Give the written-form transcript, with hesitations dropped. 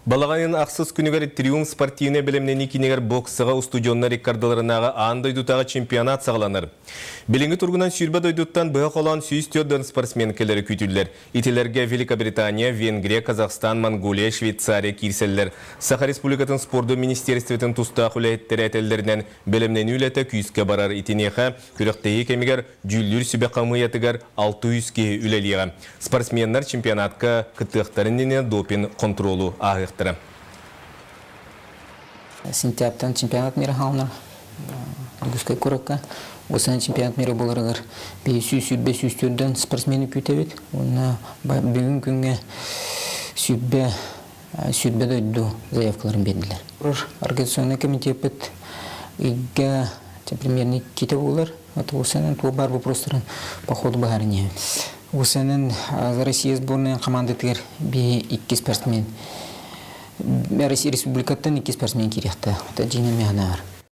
Балаҕан ыйын ахсыс күнүгэр Триумф спортивнай бэлэмнэнии киинигэр боксаҕа устудьуоннар иккардыларынааҕы аан дойдутааҕы чемпионат саҕаланар. Билиҥҥи туругунан 20 дойдуттан быһа холоон 104 спортсмен кэлэрэ күүтүллэр. Итилэргэ Великобритания, Венгрия, Казахстан, Монголия, Швейцария киирсэллэр. Саха Республикатын спордун министиэристибэтин тустаах үлэһиттэрэ этэллэринэн, бэлэмнэнии үлэтэ күүскэ барар. Итиниэхэ күрэхтэһии кэмигэр дьүүллүүр сүбэ хамыыйатыгар 600 киһи үлэлиэҕэ. Спортсменнар чемпионатка кыттыахтарын иннинэ допинг хонтуруолу ааһыахтара. Сентябрьтан чемпионат мира хаалынар Дьокуускай куоракка. Уосана чемпионат мира буоларыгар 500-100 спортсмены күүтэбит. Уонна бүгүн күҥҥэ сүүрбэ сүүрбэ дойду заявкаларын биэрдилэр. Организационный комитеппыт ыйга примерно иккитэ буолар. Уусанан туох баар вопростарын по ходу быһааран иһэбит. Уусанан Россия сборная командатыгар би икки спортсмен Россия республикаттан икки спортсмен киириэхтээх. Это дьиҥэ миэхэ бар.